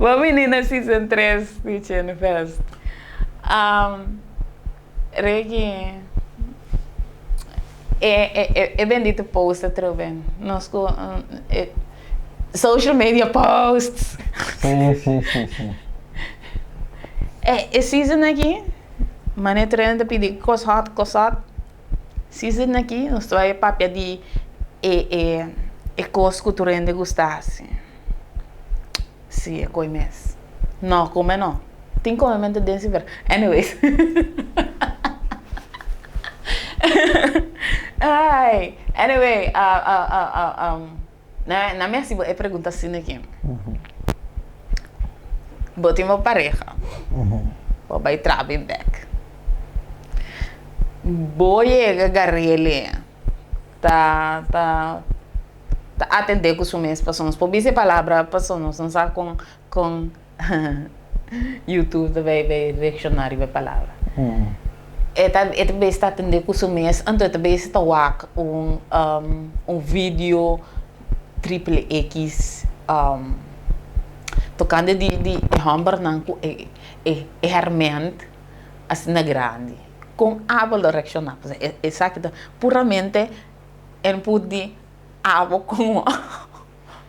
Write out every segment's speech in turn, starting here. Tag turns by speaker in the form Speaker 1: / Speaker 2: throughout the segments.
Speaker 1: Bo bini na season tres di Chin Fest. Ricky, e bendito post atrobe. Nos ku social media posts.
Speaker 2: Si, si, si, si.
Speaker 1: E season aki, mane trende ta pidi kos hot, kos hot. Season aki nos ta bai papia di e kos ku tur hende gusta hasi. Si, e koi mes. No, kome no. Tin komementu den si pero anyways. Ay, anyway, na mi hasi bo e pregunta asina aki. Bo tin bo pareha, bo bai traha bin bek. Bo yega gar'el ta ta ta atendé ku su mes pasobra nos por bisa e palabra pasobra nos no sa kon kon YouTube ta bai bai reakshoná riba e palabra. E ta e ta bisa ta atendé ku su mes anto e ta bisa ta wak un un video triple X tokante di di e hòmbernan ku e e e hèrmènt asina grandi. Kon abo lo reakshoná? Pasobra esaki ta puramente input di abo komo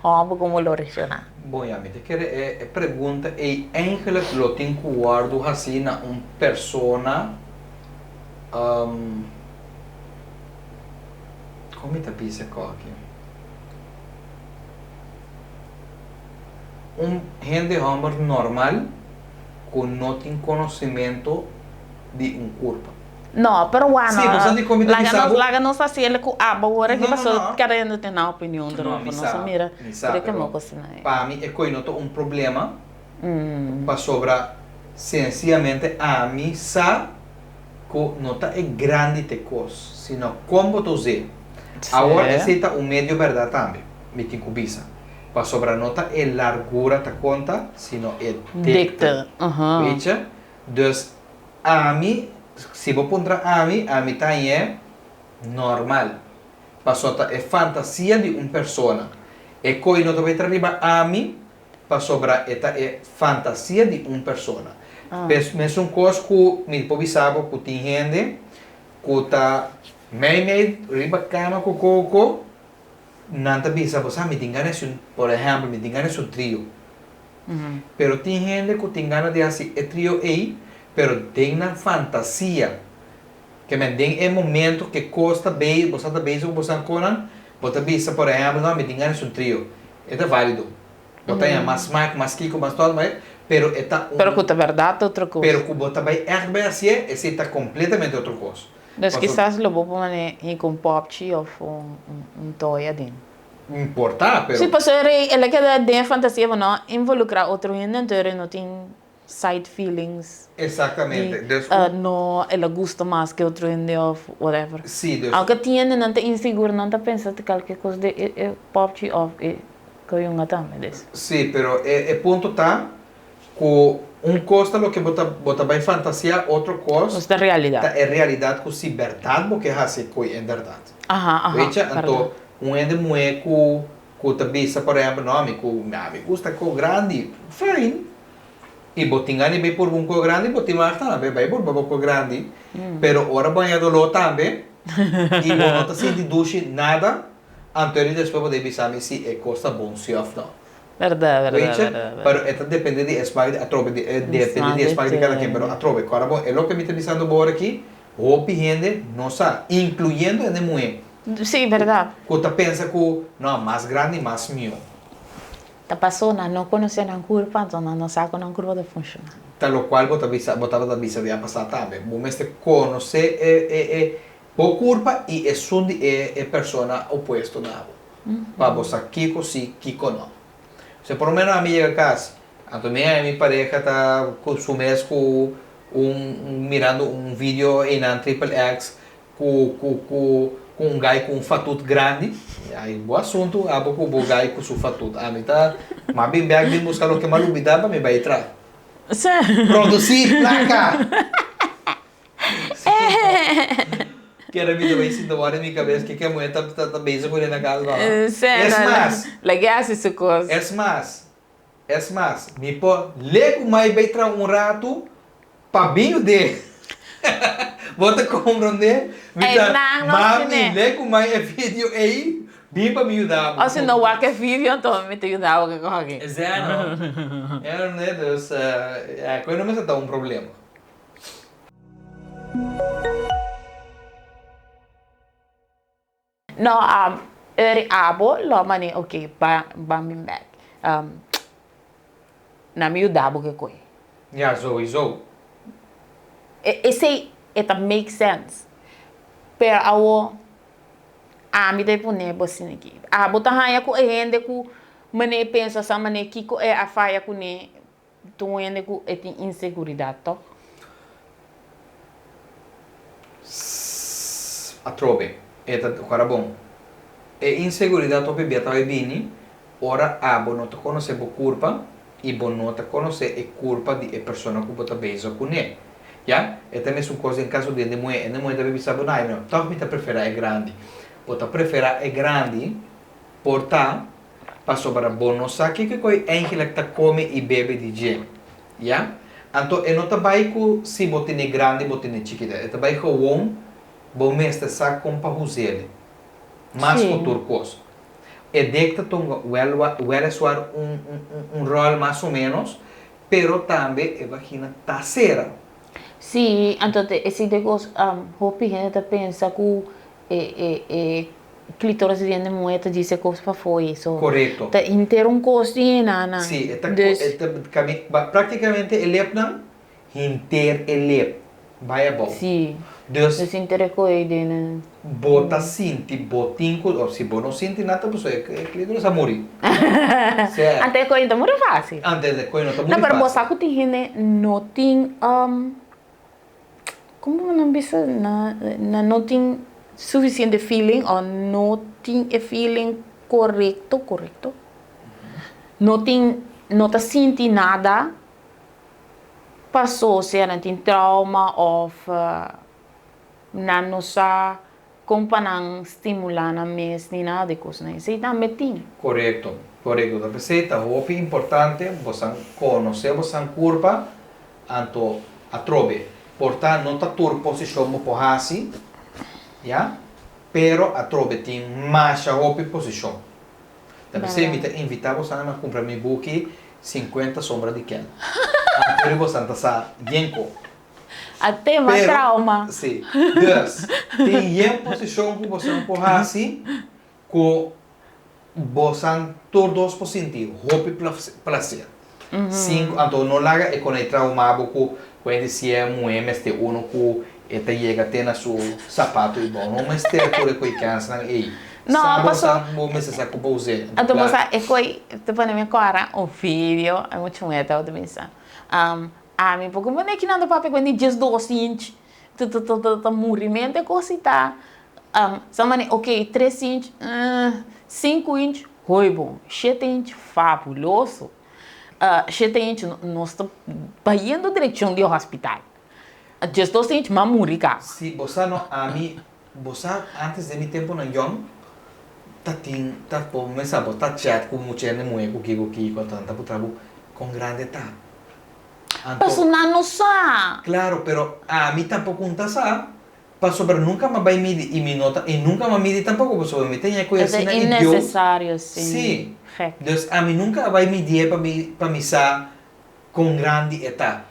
Speaker 1: hòmber komo lo reakshoná.
Speaker 3: Bon ya, mi ta kere e e pregunta ei eigenlijk lo tin ku wòrdu hasí na un persona kon mi ta bisa kòki? Un hende hòmber normal ku no tin konosementu di un kurpa.
Speaker 1: No, pero wak
Speaker 3: Sí, bo sa di kon mi ta
Speaker 1: laga
Speaker 3: bisa
Speaker 1: nos
Speaker 3: bo?
Speaker 1: laga nos hasi el ku abo awor aki
Speaker 3: No, no,
Speaker 1: paso
Speaker 3: no.
Speaker 1: kada hende tin nan opinion
Speaker 3: No,
Speaker 1: erover.
Speaker 3: mi
Speaker 1: Nos a
Speaker 3: sa,
Speaker 1: mira
Speaker 3: mi sa,
Speaker 1: pero ke
Speaker 3: pero
Speaker 1: moko asina ei.
Speaker 3: pa mi e koi no ta un problema pasobra sensiyamente ami sa ku no ta e grandi te kos, sino kon bo ta us'é. Awor
Speaker 1: Sí.
Speaker 3: esei ta un medio bèrdat tambe, mi tin ku bisa, pasobra no ta e largura ta konta, sino e dikte.
Speaker 1: Dikte, aha.
Speaker 3: Weet je? Dus Ami, si bo puntra ami, ami ta hañ'é normal. Paso ta e fantasia di un persona. E koe no ta bai tra riba ami, pasobra e ta e fantasia di un persona. Pes mesun kos ku mi por bisa bo ku tin hende ku ta meimei riba kama ku koko, nan ta bisa bo sa mi tin gana hasi un, por ehèmpel, mi tin gana hasi un trio. Pero tin hende ku tin gana di hasi e trio ei, pero den nan fantasia. Ke men den e momento ke kos ta bei, bo sa ta bezig ku bo san konan, bo ta bisa por ehèmpel, no, mi tin gana hasi un trio. E ta válido. Bo ta haña mas smak, mas kiko, mas tòt, pero e ta un.
Speaker 1: Pero ku ta bèrdat ta otro kos.
Speaker 3: Pero ku bo ta bai ègt bai hasié, esei ta kompletamente otro kos.
Speaker 1: Dus kisas lo bo por mane hinka un popchi òf un toy aden.
Speaker 3: Importa, pero.
Speaker 1: Sí, pasobra el a keda den e fantasia bo no involucra otro hende, entonces el no tin side feelings.
Speaker 3: Exactamente,
Speaker 1: di
Speaker 3: dus.
Speaker 1: No, el a gusta mas ke otro hende of whatever.
Speaker 3: Sí, dus.
Speaker 1: Aunke tin hendenan ta insigur, nan ta pensa ta kalke kos den e popchi of e koyunga tambe, dus.
Speaker 3: Sí, pero e punto ta Ku un kos ta loke bo ta bo ta bai fantasia, otro kos
Speaker 1: Nos ta realidat.
Speaker 3: ta e realidat ku si bèrdat bo ke hasi koe inderdat.
Speaker 1: Aha, aha,
Speaker 3: Wecha,
Speaker 1: bèrdat.
Speaker 3: anto un hende muhé ku ku ta bisa por ehèmpel, no ami ku ami gusta ko grandi, fijn. I bo tin gana di bai purba un ko grandi, bo tin mag tambe bai purba bo ko grandi, pero ora bo haña doló tambe i bo no ta sinti dushi nada, anto eri despues bo debe bisa mi si e kos ta bon si òf no.
Speaker 1: Berdad, berdad,
Speaker 3: Weet je?
Speaker 1: berdad, berdad.
Speaker 3: Pero e ta depende di e smaak di atrobe, di e depende di e smaak di kada ken, pero atrobe, kòrda bon, e loke mi ta bisando bo ora aki, hopi hende no sa, inkluyendo hende muhé.
Speaker 1: Sí, berdad.
Speaker 3: Ku ta pensa ku, no, mas grandi mas mihó.
Speaker 1: Ta paso nan no konosé nan kurpa, anto nan no sa kon nan kurpa ta funshoná.
Speaker 3: Ta lokual bo ta bisa, bo tabata bisa bia pasá tambe. Bo mester konosé e, e, e bo kurpa i esun di e, e persona opuesto na bo. Pa bo sa kiko si, kiko no. Osea, por lo menos ami yega kas, anto mi haña mi pareha ta ku su mes ku un mirando un video einan triple X ku ku ku ku un gai ku un fatut grandi, ai bo asuntu abo ku bo gai ku su fatut. Ami ta m'a bin bek bin buska loke m'a lubida pa mi bai tra. Produsí plaka! Kere mi ta bay sinta wòrdu den mi kabes ke ke muhé ta ta bezig ku den na kas no.
Speaker 1: Sí,
Speaker 3: Es
Speaker 1: no,
Speaker 3: mas.
Speaker 1: Lag'é hasi su kos.
Speaker 3: Es mas. Es mas, mi por le ku mai bai traha un ratu pa bin yud'é. Bo ta komprondé? Mi ta,
Speaker 1: Einan nos
Speaker 3: Mami,
Speaker 1: tene.
Speaker 3: le ku mai e video ei, bin pa mi yuda bo.
Speaker 1: O si no wak e video anto mi ta yuda bo ke kohe.
Speaker 3: Esei no. Ya no, dus, ya, ku e no mester ta un problema.
Speaker 1: No, eri abo lo mane ok ba ba mi bek. Na mi yuda bo ke koe.
Speaker 3: Ya, sowieso.
Speaker 1: Esei e ta make sense. Pero awo ami ta pone bo asina aki. Abo ta haña ku e hende ku mane pensa sa mane kiko e a faya kuné Tur hende ku e tin inseguridat tòg?
Speaker 3: Atrobe, e ta kora bon. E inseguridat hopi bia ta bai bini ora abo no ta konosé bo kurpa i bo no ta konosé e kurpa di e persona ku bo ta bezig kuné. Ya, e ta mesun kos den kaso di hende muhé. Hende muhé ta bai bisa bo, Ai no, tòg mi ta preferá e grandi. Bo ta preferá e grandi por ta Pasobra bo no sa kiko ku e eigenlik ta kome i bebe di dje. Ya? Anto e no ta bai ku si bo tene grandi bo tene chikita. E ta bai gewon bo mester sa kon pa huz'el. Mas ku tur kos. E dek ta tunga wèl wèleswar un un ròl mas o ménos, pero tambe e vagina ta sera.
Speaker 1: Sí, anto e si de kos hopi hende ta pensa ku E e e clitoris di hende muhe ta djis e kos pafó ei so.
Speaker 3: Korekto.
Speaker 1: Ta henter un kos di henana.
Speaker 3: Sí, e ta
Speaker 1: Dus.
Speaker 3: e ta kami ba praktikamente e lepnan henter e lep bai abou.
Speaker 1: Sí.
Speaker 3: Dus.
Speaker 1: Dus henter e koe ei den e.
Speaker 3: Bo ta sinti bo tin ku of si bo no sinti nada pasobra e e clitoris a muri. Sèr.
Speaker 1: Ante e koe no ta muri fásil.
Speaker 3: Ante e koe no ta muri
Speaker 1: No, pero bo
Speaker 3: fásil.
Speaker 1: sa ku tin hende no tin. Como nan bisa nan no tin suficiente feeling o no tin e feeling corecto, corecto? No tin, no ta sinti nada paso sea nan tin trauma of nan no sa con pa nan stimula nan mes ni nada di cosnan esey tambe tin.
Speaker 3: Corecto, corecto. Ta p'esey ta hopi importante bosan conoce bosan curpa Anto atrobe, por ta no ta tur posishon bo por hasi, ya, pero atrobe tin masha hopi posishon. Ta p'esei mi ta invitá bosan na kumpra mi buki Sinkuenta Sombra di Ken. Anto ri bosan ta sa yen ko.
Speaker 1: A tema
Speaker 3: Pero,
Speaker 1: trauma.
Speaker 3: si. Dus, tin yen posishon ku bosan por hasi ku Bosan tur dos por sinti hopi placer. Sin cu anto no laga e con e trauma bo cu cu hende sier muhe mester uno cu e ta yega te na su sapato y bo no mester tur e coi kensnan ey.
Speaker 1: No,
Speaker 3: Sa bo
Speaker 1: paso
Speaker 3: sa bo mester sa cu bo uze.
Speaker 1: Anto bo sa e coi ta pone mi cora un video e mucha muhe tabata bisa ami por como neki nan ta papia cu hende 12 inch Ta muri mente cos y ta sa mane ok tres inch cinco inch hoy bon shete inch fabuloso shete inch nos ta bayendo direccion di hospital 12 inch m'a muri caba.
Speaker 3: Si bo sa no ami bo sa antes den mi temponan yong ta tin ta bo mesa bo ta chat cu mucha hende muhe cu kiko kiko anto nan ta puntra bo con grande ta. Anto.
Speaker 1: Paso nan no sa.
Speaker 3: Claro, pero ami tampoco un ta sa, pasobra nunca m'a bay midi y mi no ta, y nunca m'a midi tampoco pasobra mi tenia cu
Speaker 1: Esei
Speaker 3: asina idioot.
Speaker 1: innecesario, si.
Speaker 3: Si.
Speaker 1: Gek.
Speaker 3: Dus ami nunca a bay midié pa mi, pa mi sa con grandi e ta.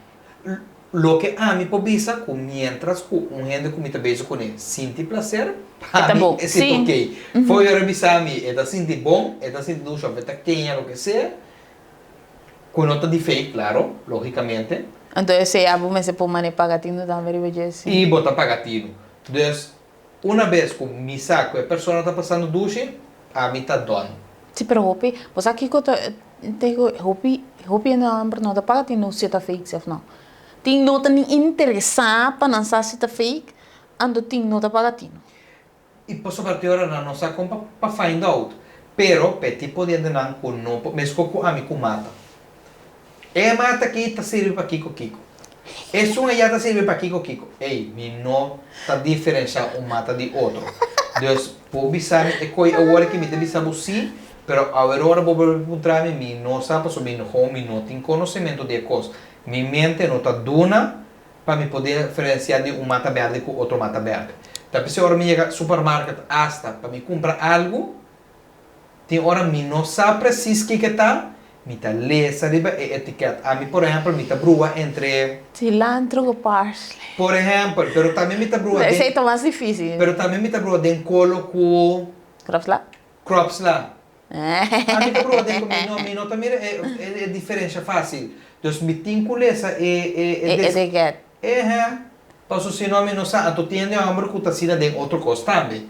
Speaker 3: Loke ami por bisa cu mientras cu un hende cu mi ta bezig cune sinti placer,
Speaker 1: E
Speaker 3: pa
Speaker 1: ta
Speaker 3: mi
Speaker 1: bon.
Speaker 3: e sinti
Speaker 1: Si.
Speaker 3: ok. Fo'i ora bisa mi e ta sinti bon, e ta sinti dushi of e ta keña loke sea, Cu no ta di fake, claro, logicamente.
Speaker 1: Anto esey abo mester por mane paga tinu tambe riba dje si.
Speaker 3: Y bo ta paga tinu. Dus, una bes cu mi sa cu e persona ta pasando dushi, ami ta done.
Speaker 1: Si, pero hopi, bo sa kico ta tego, hopi, hopi hende homber no ta paga tinu si e ta fake si of no. Tin no ta ni interesa pa nan sa si ta fake, anto tin no ta paga tinu.
Speaker 3: I pasobra te ora nan no sa kon pa pa find out. Pero p'e tipo di hendenan ku no por meskos ku ami ku mata. E mata aki ta sirbi pa kiko kiko. Esun ayá ta sirbi pa kiko kiko. Ey, mi no ta diferensha un mata di otro. Dus, bo bisa mi e koi awor ki mi ta bisa bo si, Pero awerora bo bolbe puntra mi, mi no sa pasobra mi no mi no tin konosementu di e kos. Mi mente no ta duna pa mi por diferensiá di un mata bèrdè ku otro mata bèrdè. Ta p'esei ora mi yega supermarket asta pa mi kumpra algu, tin ora mi no sa presis kiko e ta, mi ta lesa riba e etikèt. Ami por ehèmpel mi ta brua entre.
Speaker 1: Cilantro ku parsley.
Speaker 3: Por ehèmpel, pero tambe mi ta brua den.
Speaker 1: Esei ta mas difísil.
Speaker 3: Pero tambe mi ta brua den kolo ku.
Speaker 1: Kropsla.
Speaker 3: Kropsla. Ami ta brua den ku mi no mi no ta mira e e diferensha fásil. Dus mi tin ku lesa e e
Speaker 1: E etikèt.
Speaker 3: Ehè. Paso si no mi no sa. Anto tin hende hòmber ku ta asina den otro kos tambe.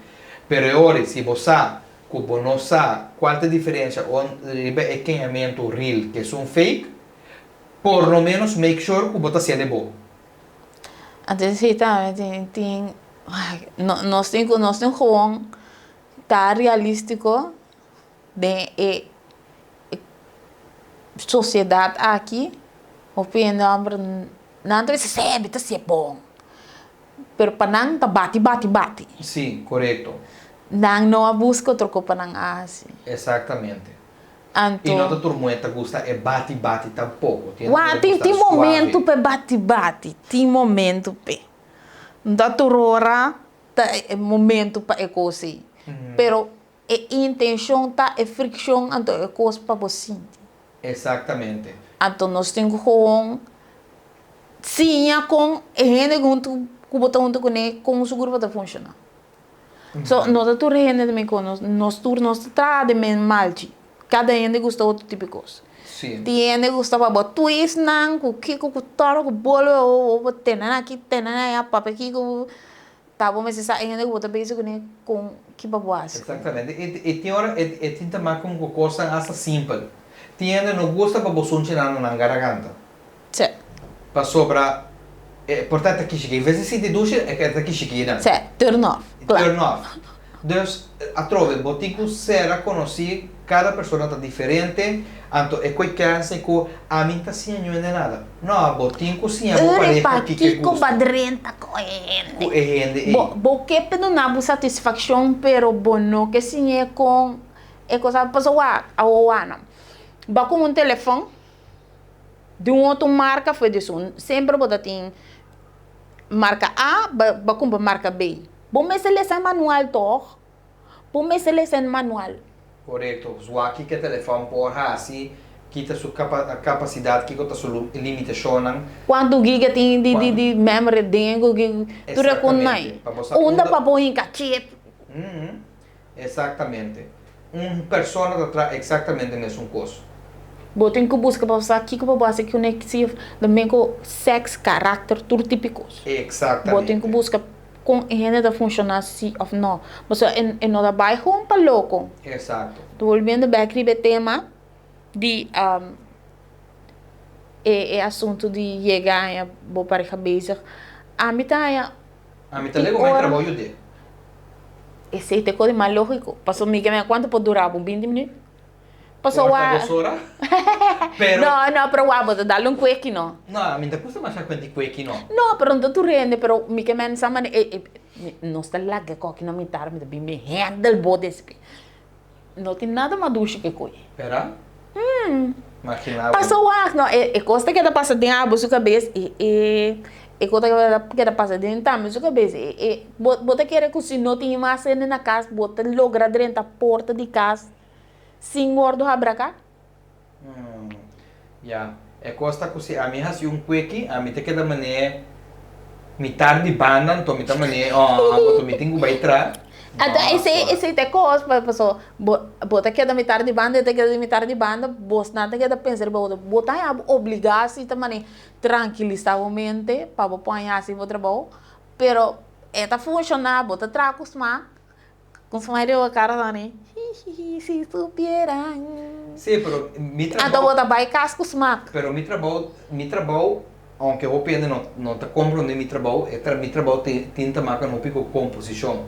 Speaker 3: Pero e ora si bo sa ku bo no sa kual ta e diferensha on riba e keñamentu real ku esun fake, por lo ménos make sure ku bo ta hasié de bo.
Speaker 1: Anto esei tambe tin tin nos tin ku nos tin gewoon ta realístiko den e sosiedat aki, hopi hende hòmber nan ta bisa sè mi ta hasié bon, pero pa nan ta bati bati bati.
Speaker 3: Sí, korekto.
Speaker 1: Nan no a buska otro kos pa nan a hasi.
Speaker 3: Exactamente.
Speaker 1: Anto.
Speaker 3: I no ta tur muhé ta gusta e bati bati tampoko. Tin
Speaker 1: Wak,
Speaker 3: hende ku ta
Speaker 1: tin
Speaker 3: gusta suave.
Speaker 1: momento pa e bati bati, tin momento p'e. No ta tur ora ta e momento pa e kos ei. Pero e intencion ta e friccion anto e kos pa bo sinti.
Speaker 3: Exactamente.
Speaker 1: Anto nos tin ku gewoon siña kon e hende huntu ku bo ta huntu kuné kon su grupo ta funciona. So no ta tur hende ta mi konos, nos tur nos ta traha den mes malchi. Kada hende gusta otro tipo di kos.
Speaker 3: Sí.
Speaker 1: Tin hende gusta pa bo twist nan ku kiko ku toro ku bolo bo tene nan aki tene nan aya papia kiko. Ta bo mester sa e hende ku bo ta bezig kuné kon ki pa bo hasi.
Speaker 3: Exactamente. E e tin ora e e tin ta mak kon ku kosnan hasta simpel. Tin hende no gusta pa bo sunchi nan na nan garaganta.
Speaker 1: Sè.
Speaker 3: Pasobra e por ta e ta kishikí. En vez di sinti dushi e ta kishikí nan.
Speaker 1: Sè, turn off. Kla.
Speaker 3: Turn off. Dus, atrobe, bo tin ku sera konosí kada persona ta diferente, anto e koi kènse ku ami ta siña ñu hende nada. No, bo tin ku siña bo
Speaker 1: Ure
Speaker 3: pareha kiko e
Speaker 1: pakiko
Speaker 3: gusta.
Speaker 1: ba drenta ku e hende?
Speaker 3: Ku e hende ei.
Speaker 1: Bo bo ke pe duna bo satisfakshon pero bo no ke siñ'é kon e kos a pasobra wak awo wak Ba ku un telefòn di un otro marka for di esun semper bo ta tin marka A ba ba kumpra marka B. Bo mester lesa e manual tòg? Bo mester lesa e manual.
Speaker 3: Korekto. Zwa kiko e telefòn por hasi, ki ta su kapasidat, kiko ta su limitashonnan.
Speaker 1: Kuantu giga tin di di di memory den ku tur e ku nai.
Speaker 3: Exactamente. Pa bo sa
Speaker 1: Unda pa bo hinka chip.
Speaker 3: Exactamente. Un persona ta traha exactamente mesun cos.
Speaker 1: Bo tin cu busca pa sa kico pa bo haci cu ne si tambe cu sex, caracter, tur tipo di cos.
Speaker 3: Exactamente.
Speaker 1: Bo tin cu busca con e hende ta funciona si of no. Pasobra e no ta bay gewoon pa loco.
Speaker 3: Exacto.
Speaker 1: Volviendo bek riba e tema di e asunto di yega haña bo pareha bezig. Ami ta haña.
Speaker 3: Ami ta lego mai trabou yud'é.
Speaker 1: Esei ta e kos di mas lógiko. Pasobra mi ke mira kuantu por dura bo, binti minüt? Pasobra
Speaker 3: Ora
Speaker 1: wa.
Speaker 3: dos ora. Pero.
Speaker 1: No, no, pero wa bo ta dal un kweki no.
Speaker 3: No, ami no ta gusta masha kuenti kweki no.
Speaker 1: No, pero no ta tur hende, pero mi ke men sa manera e e nos ta laga e koki na mitar, mi ta bin bin hendel bo despues. No tin nada mas dushi ke koe.
Speaker 3: Pera? Imagina bo.
Speaker 1: Pasa wak, no, e kos ta keda pasa den abo su kabes, e e e kos ta keda pasa den tambe su kabes, e e bo bo ta kere ku si no tin mas hende na kas bo ta logra drenta porta di kas sin wordo habraká?
Speaker 3: Ya, e kos ta ku si ami hasi un kweki, ami ta keda manera mitar di banda, anto mi ta manera, oh, anto mi tin ku bai tra.
Speaker 1: Anto esei, esei ta e kos, paso bo, bo ta keda mitar di banda, e ta keda mitar di banda, bosnan ta keda pensa riba otro. Bo ta haña bo obligá si ta manera trankilisá bo mente pa bo por haña hasi bo trabou, pero e ta funshoná, bo ta traha ku smak. Con su madre bo cara ta ni hihihi si supieran.
Speaker 3: Sí, pero mi trabou.
Speaker 1: Anto bo ta bai cas cu smak.
Speaker 3: Pero mi trabou, mi trabou, aunke hopi hende no no ta comprende mi trabou, e tra mi trabou tin tin ta maka hopi cu composicion.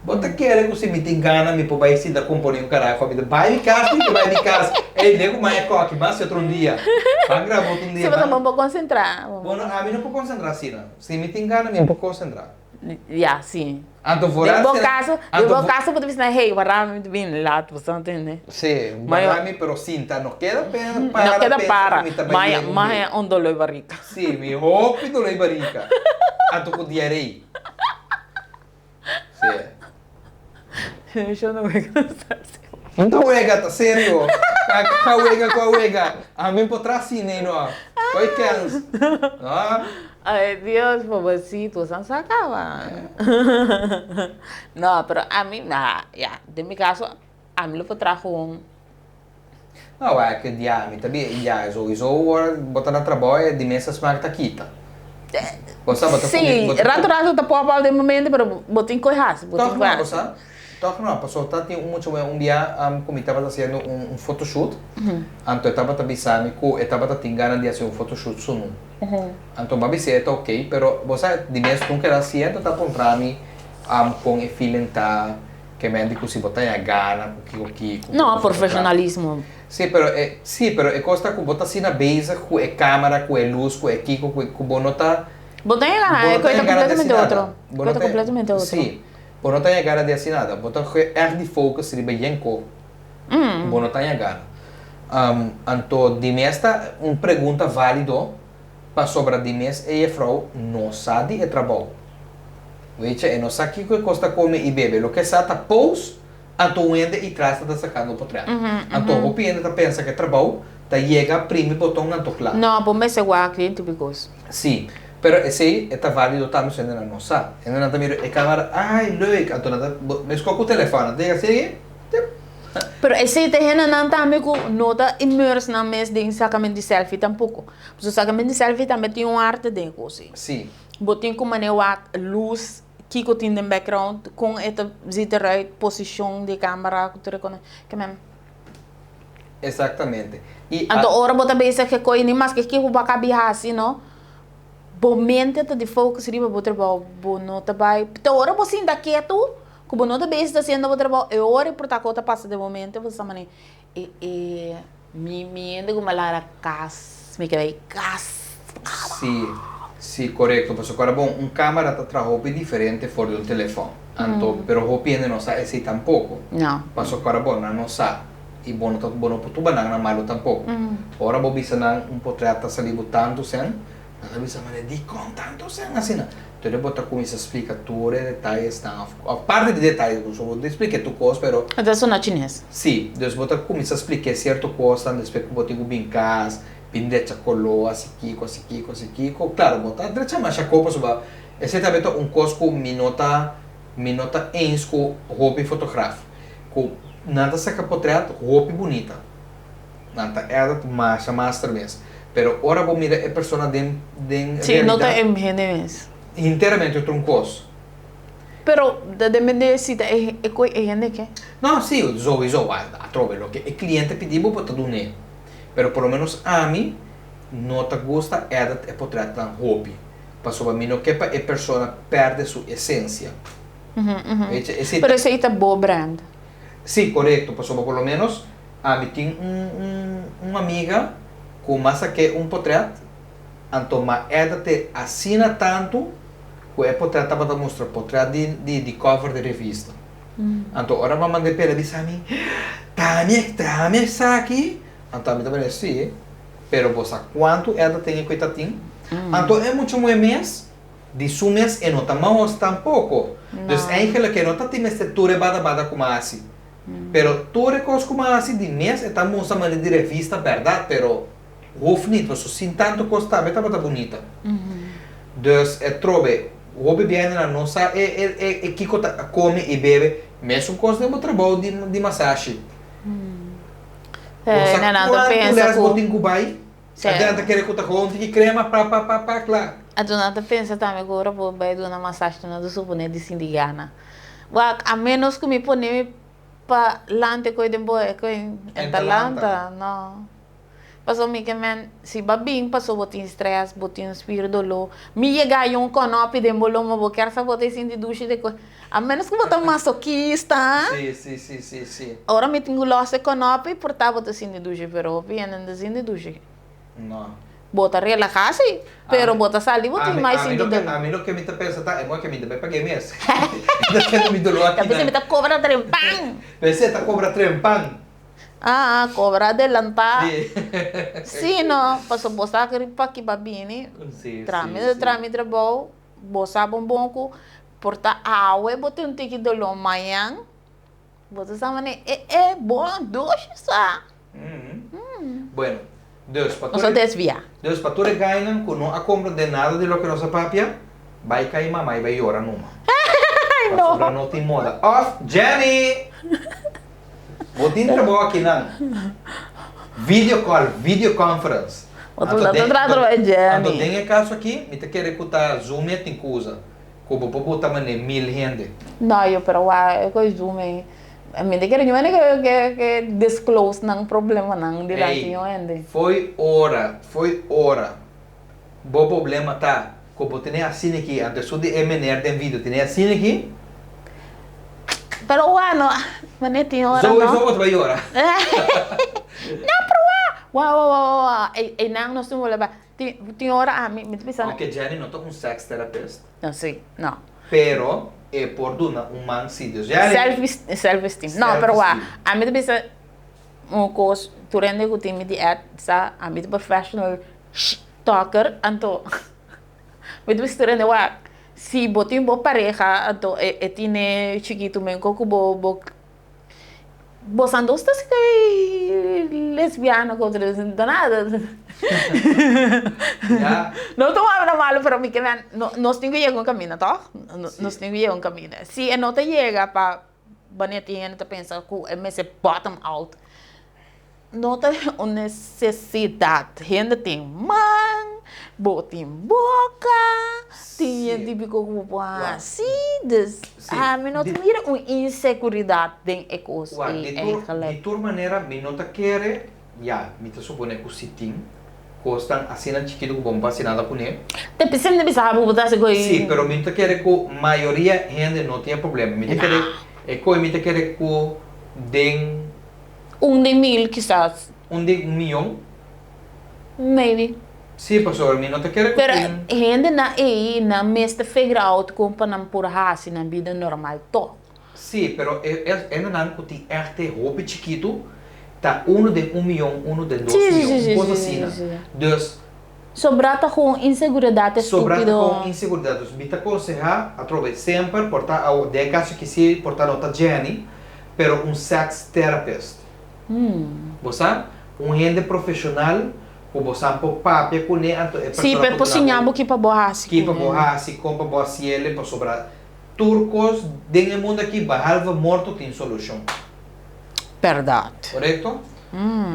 Speaker 3: Bo ta kere cu si mi tin gana mi por bai sinta compone un carajo, mi ta bai mi cas, mi ta bai mi cas, ey legu maya coki, ban haci otro un dia, ban graba otro un dia.
Speaker 1: Si bo ta bon por concentra.
Speaker 3: Bueno, ami no por concentra asina. Si mi tin gana mi por concentra.
Speaker 1: Ya, si.
Speaker 3: Anto vooral
Speaker 1: Den bo
Speaker 3: si-
Speaker 1: caso, den
Speaker 3: anto
Speaker 1: bo
Speaker 3: vo-
Speaker 1: caso bo ta bisa, hey, warami mi ta bin laat, bo sa ntende?
Speaker 3: Si, warami pero sinta no keda pe para
Speaker 1: No keda
Speaker 3: pensa
Speaker 1: para,
Speaker 3: ku mi ta bai
Speaker 1: maya
Speaker 3: yega un
Speaker 1: maya
Speaker 3: dia.
Speaker 1: un dolor barrica.
Speaker 3: Si, mi hopi dolor barrica. Anto ku diarei. Si.
Speaker 1: Yo no wega ta serio.
Speaker 3: No ta wega, ta serio. Ka wega ku a wega. Ami por tras sine no. Koi kens. No.
Speaker 1: Ay Dios, pobrecito, san sa caba. No, pero ami, nah, ya, den mi caso, ami lo por traha un.
Speaker 3: No, wak ke dia mi ta bi, ya, sowieso ora bo ta na trabou e di mesa smaak ta kita. Bo sa bo ta
Speaker 1: Sí,
Speaker 3: kume, bo ta
Speaker 1: rato rato ta pop out den bo mente, pero bo tin koe hasi, bo tin
Speaker 3: Toch
Speaker 1: koe
Speaker 3: no, bo
Speaker 1: hasi.
Speaker 3: sa, toch no, pasobra ta tin un mucha wea un bia ku mi tabata hasiendo un un photoshoot, anto e tabata bisa mi ku e tabata tin gana di hasi un photoshoot sunu. Anto bo a bis'é e ta ok, pero bo sa di mes nunka el a hasié, anto ta puntra mi kon e feeling ta. Ke men di ku si bo ta ya gana ku kiko kiko.
Speaker 1: No, profesionalismo.
Speaker 3: Si, pero e, si, pero e kos ta ku bo ta asina bezig ku e kamera, ku e lus, ku e kiko, ku e, ku bo no ta.
Speaker 1: Bo ta ya gana, e kos ta kompletamente otro. Bo ta kompletamente otro.
Speaker 3: Si, bo no ta ya gana di hasi nada. Bo ta ègt di focus riba yen ko. Bo no ta ya gana. Anto di mes ta un pregunta válido. Pasobra di mes e jefrou no sa di e trabou. Wecha, e no sa kiko e kos ta kome i bebe. Loke e sa ta pous, anto un hende i tras ta ta sakando potret. Anto hopi hende ta pensa ku e trabou ta yega primi boton anto kla.
Speaker 1: No, bo mester wak den tur bikos.
Speaker 3: Si, pero esei e ta valido tambe su hendenan no sa. Hendenan ta mira e kamera, ai leuk, anto nan ta, meskos ku telefòn, nan ta yega sigui, tip.
Speaker 1: Pero esei ta hendenan tambe ku no ta immerse nan mes den sakament di selfie tampoko. Pasobra sakament di selfie tambe tin un arte den e kos ei.
Speaker 3: Sí.
Speaker 1: Bo tin ku manera wak lus, kiko tin den background, kon e ta ziet eruit, posishon di e kamera ku tur e kos. Ke men.
Speaker 3: Exactamente. I
Speaker 1: Anto ora bo ta bezig ke kos ni maske kiko bo a kabi hasi no, bo mente ta di focus riba bo trabou, bo no ta bai, te ora bo sinta ketu ku bo no ta bezig ta hasiendo bo trabou, e ora e por ta ku ta pasa den bo mente bo ta manera e e mi mi hende ku mi a laga kas, mi ke bai kas.
Speaker 3: Sí, sí, korekto. Pasobra ku ora bon, un kamera ta traha hopi diferente for di un telefòn. Anto, pero hopi hende no sa esei tampoko.
Speaker 1: No.
Speaker 3: Pasobra ku ora bon, nan no sa. I bo no ta, bo no por tuba nan na malu tampoko. Ora bo bisa nan un potrèt ta sali bo tantu sèn, Nan ta bisa manera, dikon tantu sèn asina? Entonces bo ta kuminsá splika tur e detayesnan òf òf parti di detaye, so bo ta splika tur kos pero.
Speaker 1: E ta sona chines.
Speaker 3: Sí, dus bo ta kuminsá splika e sierto kosnan despues ku bo tin ku bin kas, bin drecha koló, hasi kiko, hasi kiko, hasi kiko. Klaro, bo ta drecha masha kos pasobra esei tambe ta un kos ku mi no ta mi no ta eens ku hopi fotograf, ku nan ta saka potrèt hopi bunita. Nan ta edit masha master mes. Pero ora bo mira e persona den den
Speaker 1: Sí, no ta
Speaker 3: realidad.
Speaker 1: e hende mes.
Speaker 3: Hinteramente otro un cos.
Speaker 1: Pero ta depende si ta e e koe e hende ke.
Speaker 3: No, sí, sowieso atrobe loke e cliente pidi bo, bo ta dun'é. Pero por lo menos ami no ta gusta edit e potretnan hopi. Pasobra mi no ke pa e persona perde su esencia. Weet je, esei
Speaker 1: Pero
Speaker 3: ta.
Speaker 1: esei ta bo brand.
Speaker 3: Sí, corecto, pasobra por lo menos Ami tin un un un amiga ku m'a sak'é un potrèt, anto m'a èdit'é asina tantu ku e potrèt tabata mustra potrèt di di di cover di revista. Anto ora m'a mand'é p'el a bisa mi, Tami tami esaki? Anto ami ta mira, sí, pero bo sa kuantu èditing e ku e ta tin? Anto e mucha muhé mes di su mes e no ta mahos tampoko. Dus eigenlijk e no ta tin mester tur e bada bada ku m'a hasi. Pero tur e kos ku m'a hasi di mes e ta mustra manera di revista bèrdat, pero hof nit, pasobra sin tantu kos tambe tabata bunita. Dus e trobe hopi biendenan no sa e e e e kiko ta kome i bebe, mesun kos den bo trabou di di masashi. Bo sa kuantu les bo tin ku bai, antes nan ta kere ku ta gewoon tiki krema pa pa pa pa kla.
Speaker 1: Anto nan ta pensa tambe ku ora bo bai duna masashi nan ta supone di sinti gana. Wak, a menos ku mi pone mi pa lanta koe den bo koe en ta lanta, no. Pasobra mi ke men, si bo a bin pasobra bo tin stress, bo tin spier doló, mi yega yon kònòpi den bo lomba, bo kier sa bo ta sinti dushi de koe, a menos ku bo ta masokista.
Speaker 3: Sí, sí, sí, sí, sí.
Speaker 1: Ora mi tin ku lòs e kònòpi, por ta bo ta sinti dushi, pero hopi hende no ta sinti dushi.
Speaker 3: No.
Speaker 1: Bo ta relaha si, pero bo ta sali bo tin mas sinti doló.
Speaker 3: Ami loke mi ta pensa ta e moe ke mi ta bai pag'é mes. E ta keda mi doló aki
Speaker 1: nan. Ta bisa mi ta kobra trempan.
Speaker 3: P'esei ta kobra trempan.
Speaker 1: Ah, kobra adelantá. Si no, pasobra bo sa ku paki bo a bini, trami ta trami trabou, bo sa bon bon ku por ta awe bo tin un tiki doló, mañan bo ta sa manera e e bon dushi sa.
Speaker 3: Bueno, dus pa
Speaker 1: Nos
Speaker 3: tur
Speaker 1: a desviá.
Speaker 3: Dus pa tur e gainan ku no a komprendé nada di loke nos a papia, bai kai mama i bai yora numa.
Speaker 1: Ay no.
Speaker 3: Pasobra no tin moda. Òf, Jenny! Bo tin trabou akinan. Video call, video conference.
Speaker 1: Bo ta tra trabou e Jenny.
Speaker 3: Anto den e kaso aki, mi ta kere ku ta Zoom e tin ku usa. Ku bo por bota manera mil hende.
Speaker 1: No, yo pero wak e koe Zoom ei. Mi ta kere ñuende ke ke disclose nan problemanan dilanti
Speaker 3: Ey,
Speaker 1: ñuende.
Speaker 3: fo'i ora, fo'i ora bo problema ta ku bo tene asina aki, anto esun di e meneer den video tene asina aki.
Speaker 1: Pero wak no, mane tin ora no.
Speaker 3: Sowieso bo ta bai yora.
Speaker 1: No, pero wak, wak, wak, wak, wak, eynan nos tin wole bai. Tin tin ora ami mi ta bisa.
Speaker 3: Aunke Jenny no ta un sex therapist.
Speaker 1: No si, no.
Speaker 3: Pero e por duna un man si Dios. Jenny!
Speaker 1: Self self esteem. No, pero wak, ami ta bisa un kos tur hende ku tin mi di et sa ami ta professional talker anto mi ta bisa tur hende wak si bo tin bo pareha anto e tine chikitu men ku bo bo Bosan dos ta sky lesbiana ku otro no nada. No ta wak na malo pero mi ke men nos tin ku yega un kaminda tòg? Nos tin ku yega un kaminda. Si e no ta yega pa wanneer tin hende ta pensa ku e mester bottom out No ta un nesesidat. Hende tin man, bo tin boka, tin hende típiko ku bo por hasi. Dus ami no ta mira un inseguridat den e kos ei eigenlijk.
Speaker 3: Di tur manera mi no ta kere, ya, mi ta supone ku si tin kosnan asina chikitu ku bo no por hasi nada kuné.
Speaker 1: Te p'esei mi ta bisa bo bo ta hasi ku ei.
Speaker 3: Si, pero mi no ta kere ku mayoria hende no tin e problema. Mi ta kere, e koe mi ta kere ku den.
Speaker 1: Un den mil kisas.
Speaker 3: Un den un miyon?
Speaker 1: Maybe.
Speaker 3: Sí, pasobra mi no ta kere ku
Speaker 1: Pero
Speaker 3: tin.
Speaker 1: hendenan ei nan mester figure out kon pa nan por hasi nan bida normal tòg.
Speaker 3: Sí, pero e hendenan ku tin ègt e hopi chikitu ta unu den un miyon, unu den dos miyon, un kos asina. Dus.
Speaker 1: Sobra ta ku un inseguridat
Speaker 3: Sobra ta
Speaker 1: estúpido.
Speaker 3: ku un inseguridat. Dus mi ta konsehá atrobe semper por ta awo den e kaso aki sí por ta no ta Jenny, pero un sex therapist. Bo sa? Un hende profesional ku bo sa por papia kuné anto e
Speaker 1: Sí,
Speaker 3: persona
Speaker 1: pero
Speaker 3: por
Speaker 1: por
Speaker 3: duna
Speaker 1: siña
Speaker 3: bo
Speaker 1: bo ki pa bo hasi
Speaker 3: ki pa
Speaker 1: kuné.
Speaker 3: bo hasi, kon pa bo hasiel, pasobra tur kos den e mundu aki behalve morto tin solushon.
Speaker 1: Bèrdat.
Speaker 3: Korekto?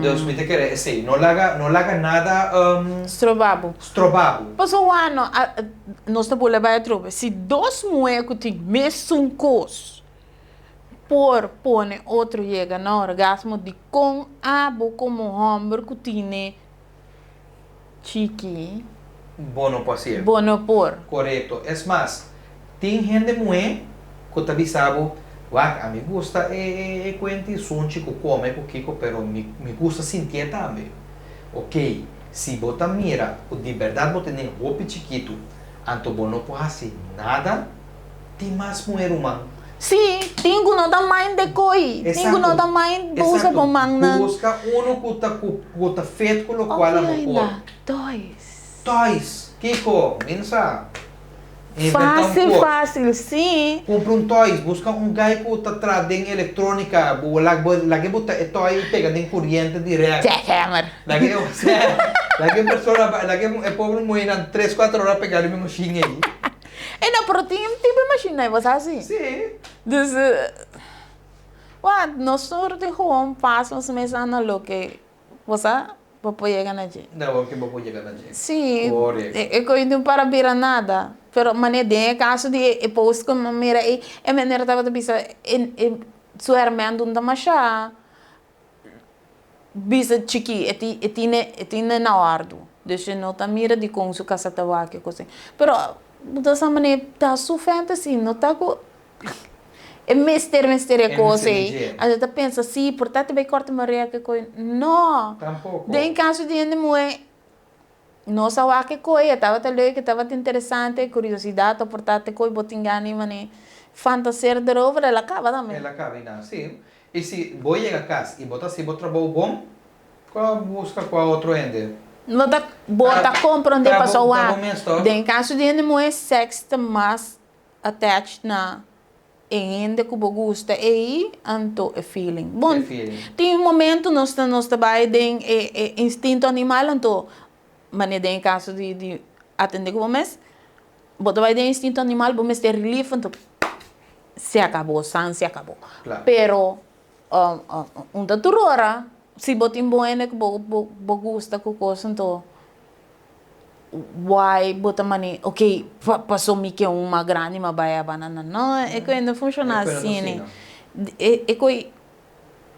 Speaker 3: Dus mi ta kere esei, no laga no laga nada
Speaker 1: Stroba bo.
Speaker 3: stroba bo.
Speaker 1: Pasobra wano nos ta bula bai atrobe, si dos muhé ku tin mesun kos por pone otro yega na orgasmo, dikon abo komo hòmber ku tine chiki
Speaker 3: Bo no por hasié.
Speaker 1: bo no por?
Speaker 3: Korekto. Es mas, tin hende muhé ku ta bisa bo, Wak, ami gusta e e e kuenti sunchi ku kome ku kiko, pero mi mi gusta sintié tambe. Okey, si bo ta mira ku di bèrdat bo tene hopi chikitu, anto bo no por hasi nada, Tin mas muher ruman.
Speaker 1: Sí, tin ku no ta mind de koi, tin ku no ta mind bo usa bo mannan.
Speaker 3: Buska uno ku ta ku ta fit ku lokual a bo por.
Speaker 1: Of ainda, toys.
Speaker 3: Toys! Kiko? Mi no sa. Inventa un
Speaker 1: Fásil,
Speaker 3: kos.
Speaker 1: fásil, sí.
Speaker 3: Kumpra un toys, buska un guy ku ta traha den elektronika, bo lag'e bo ta e toy i pega den kuriente dirèkt.
Speaker 1: Jackhammer.
Speaker 3: Lag'e, lag'e persona, lag'e e pobre muhernan tres kuater ora pega riba e mashin ei.
Speaker 1: E no, pero tin un tipo de machine ahí, bo sa si?
Speaker 3: Sí.
Speaker 1: Dus, wak, nos tur tin gewoon pas nos mes na loke, bo sa, bo por yega na dje.
Speaker 3: Na loke bo por yega na dje.
Speaker 1: Sí,
Speaker 3: Korekto.
Speaker 1: e koe no para bira nada. Pero manera den e kaso di e post ku mi mira ei, e manera tabata bisa e e su herment no ta masha. Bisa chikí, e tin e tine e tine na òrdu. Dus e no ta mira dikon su kasa ta wak e kos ei. Pero bo ta sa manera ta su fantasy, no ta ku e mester mester e kos ei. Anto ta pensa si por ta ta bai kòrta marea ke kos ei. No!
Speaker 3: Tampoko.
Speaker 1: Den kaso di hende muhé. Nos a wak e koe, e tabata leuk, e tabata interesante, curiosidad a por ta te koe bo tin gana di mane fantaseer erover, el a caba tambe.
Speaker 3: El a caba einan, si. I si bo yega cas i bo ta haci bo trabou bon, cua busca cua otro hende?
Speaker 1: Bo ta bo ta comprende
Speaker 3: Ta
Speaker 1: pasobra
Speaker 3: bo ta
Speaker 1: wak
Speaker 3: bo mes toch?
Speaker 1: den caso di hende muhe sex ta mas attached na e hende ku bo gusta ei, anto e feeling. Bon,
Speaker 3: E feeling.
Speaker 1: tin un momento nos ta nos ta bai den e e instinto animal, anto manera den e kaso di di atende ku bo mes, bo ta bai den instinto animal, bo mester relief, anto se akabó, san se akabó.
Speaker 3: Klaro.
Speaker 1: Pero un ta tur ora, si bo tin bon hende ku bo bo bo gusta ku kos, anto Why bo ta mane ok paso mi ke un mas grandi ma bai aba nan nan no e koe no funciona asina e koe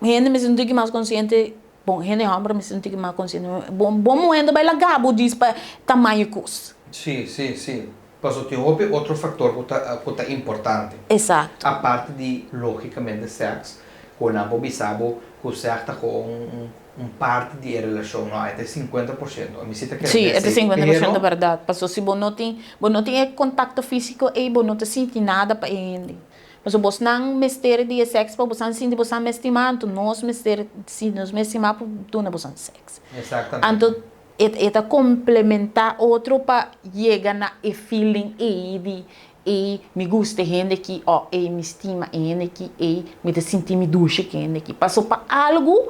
Speaker 1: hende mester un tiki mas consciente bon hende homber mester un tiki mas consciente bo muher no bai laga bo djis pa tamaño cos.
Speaker 3: Si si si paso tin hopi otro factor cu ta cu ta importante.
Speaker 1: Exacto.
Speaker 3: Aparte di logicamente sex cu nan por bisa bo cu sex ta con un Un parti di e relashon, no, e ta e 50%. Mi si ta kere
Speaker 1: Sí, e ta
Speaker 3: esei,
Speaker 1: 50%
Speaker 3: pero.
Speaker 1: bèrdat. Pasobra si bo no tin, bo no tin e kontakto físiko ei, bo no ta sinti nada pa e hende. Pasobra bosnan mester di e sèks pa bosan sinti bosan mes stimá, anto nos mester sinti nos mes stimá pa duna bosan sèks.
Speaker 3: Exactamente.
Speaker 1: Anto e e ta komplementá otro pa yega na e feeling ei di ei mi gusta e hende aki òf ei mi stima e hende aki, ei mi ta sinti mi dushi ku e hende aki. Pasobra pa algu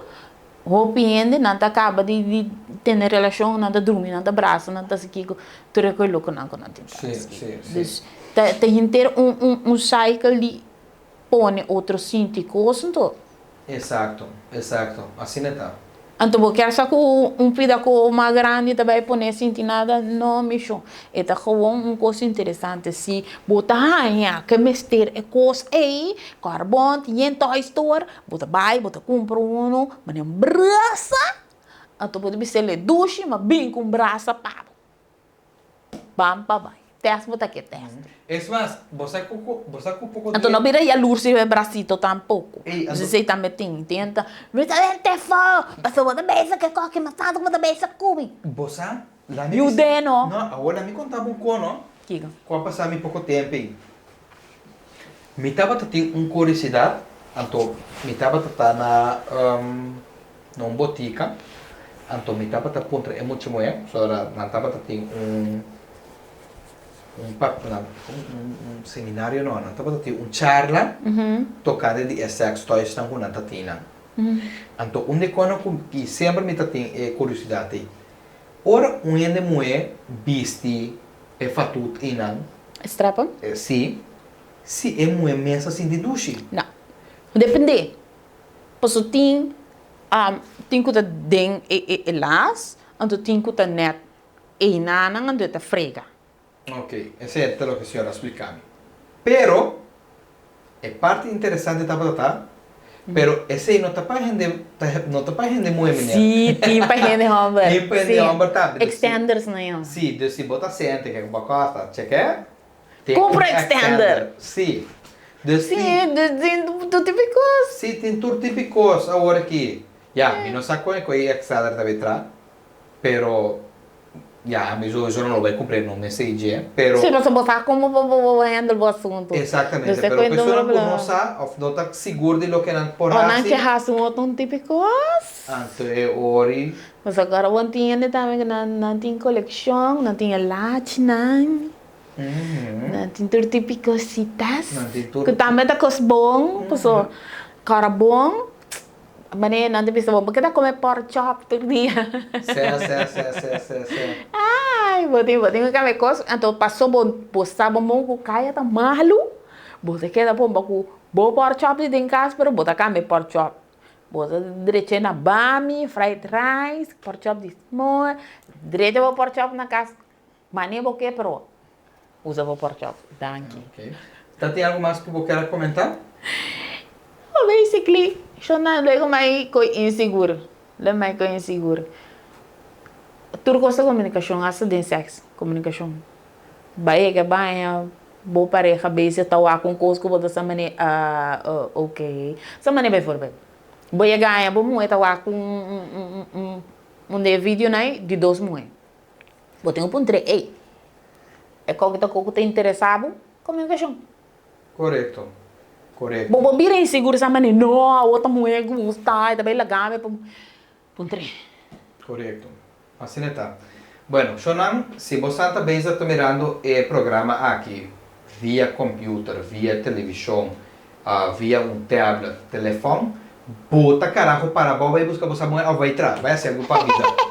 Speaker 1: hopi hende nan ta kaba di di tene relashon, nan ta drumi, nan ta brasa, nan ta hasi kiko, tur e kos loko nan ku nan tin ta hasi. Dus ta ta henter un un un cycle di pone otro sinti kos anto.
Speaker 3: Exacto, exacto, asina ta.
Speaker 1: Anto bo kier sa ku un pida ku mas grandi ta bai pone sinti nada? No mi shon, e ta gewoon un kos interesante si bo ta haña ke mester e kos ei, kòrbon tin yen toy store, bo ta bai bo ta kumpra unu, manera un brasa, anto bo ta bisa el e dushi ma bin ku un brasa pa bo. Ban pa bai. Test bo ta ke test.
Speaker 3: Es mas, bo sa ku bo sa ku poko
Speaker 1: Anto
Speaker 3: dia.
Speaker 1: no bira yalurs riba e brasito tampoco.
Speaker 3: Ey,
Speaker 1: Nos
Speaker 3: anto.
Speaker 1: esey tambe tin. Tin ta, Mi ta den te fo, pasobra bo ta bisa ke koki mas tantu ku bo ta bisa ku mi.
Speaker 3: Bo sa, la mi bisa.
Speaker 1: Yud'é no.
Speaker 3: No, awor la mi konta bo un ko no.
Speaker 1: Kiko?
Speaker 3: Ku a pasa mi poko tempu ey. Mi tabata tin un kurisidat, anto mi tabata ta na na un botika, anto mi tabata puntra e mucha muhé, pasobra nan tabata tin un un pap un un seminario no, nan tabata tin un charla tokante di e sex toysnan ku nan ta tin nan. Anto un di konan ku i semper mi ta tin e kurisidat ei, ora un hende muhé bisti e fatut einan,
Speaker 1: Strapa?
Speaker 3: Si, si e muhé mes a sinti dushi.
Speaker 1: No. Depende. Paso tin tin ku ta den e e las, anto tin ku ta nèt einanan anto e ta frega.
Speaker 3: Ok, esei ta loke señora a splika mi. Pero, e parti interesante tabata ta, pero esei no ta pa hende, no ta pa hende muhé meneer.
Speaker 1: Sí, tin pa hende hòmber.
Speaker 3: Tin pa hende hòmber tambe.
Speaker 1: Extenders nan yama.
Speaker 3: Sí, dus si bo ta sente ke bo kosta, cheke. Tin
Speaker 1: Kumpra
Speaker 3: un
Speaker 1: extender.
Speaker 3: Sí. Dus
Speaker 1: Sí,
Speaker 3: tin.
Speaker 1: dus tin tur tipo di kos.
Speaker 3: Sí, tin tur tipo di kos awor aki. Ya, mi no sa kon e ku e extender ta bay tra, pero ya, mi sowieso no lo bay kumpr'é, no mester i dje, pero.
Speaker 1: Sí, pasobra bo sa kon bo bo handle bo asuntu.
Speaker 3: Exactamente,
Speaker 1: Dus e
Speaker 3: pero
Speaker 1: kuenta un
Speaker 3: personanan ku
Speaker 1: problema.
Speaker 3: no sa of no ta sigur di loke nan por
Speaker 1: O nan
Speaker 3: hasi.
Speaker 1: ke hasi un otro un tipo di kos.
Speaker 3: Anto e ori.
Speaker 1: Pasobra ora bo tin hende tambe ku nan nan tin kolekshon, nan tin e lachinan. Nan tin tur tipo di cositas cu tambe ta cos bon, paso cara bon, manera nan ta bisa bo, bo keda come pork chop tur dia.
Speaker 3: Se, se, se, se, se, se.
Speaker 1: Ay, bo tin, bo tin cu cambia cos, anto paso bo, bo sa bon bon cu caya ta malu, bo ta keda pomba cu bo pork chop di den cas, pero bo ta cambia pork chop. Bo ta drecha na bami, fried rice, pork chop di small, drecha bo pork chop na cas. Mane bo ke pero usa bo porchop. Danki.
Speaker 3: Ok. Ta tin algo mas ku bo kier a komentá?
Speaker 1: Well, basically, shona luego mai koi insigur. Luego mai koi insigur. Tur kos ta komunikashon, hasta den sèks, komunikashon. Bai yega baña, bo pareha bezig ta wak un kos ku bo ta sa manera, ah, ok. Sa manera bijvoorbeeld, bo yega haña bo muhé ta wak un un un un de e videonan ei di dos muhé. Bo tin ku puntr'é, ey, e kòke ta kòke ta interesá bo? Komunikashon.
Speaker 3: Korekto, korekto.
Speaker 1: Bo por bira insigur sa manera, no, awor ta muhé gusta, e ta bai laga mi pa. Puntr'é.
Speaker 3: Korekto. Asina ta. Bueno, shonnan, si bo sa ta bezig ta mirando e programa aki via computer, via televishon, via un tablet, telefòn, bo ta karaho para abou bai buska bo sa muhé òf bai tras, bai hasi algu pa bisa.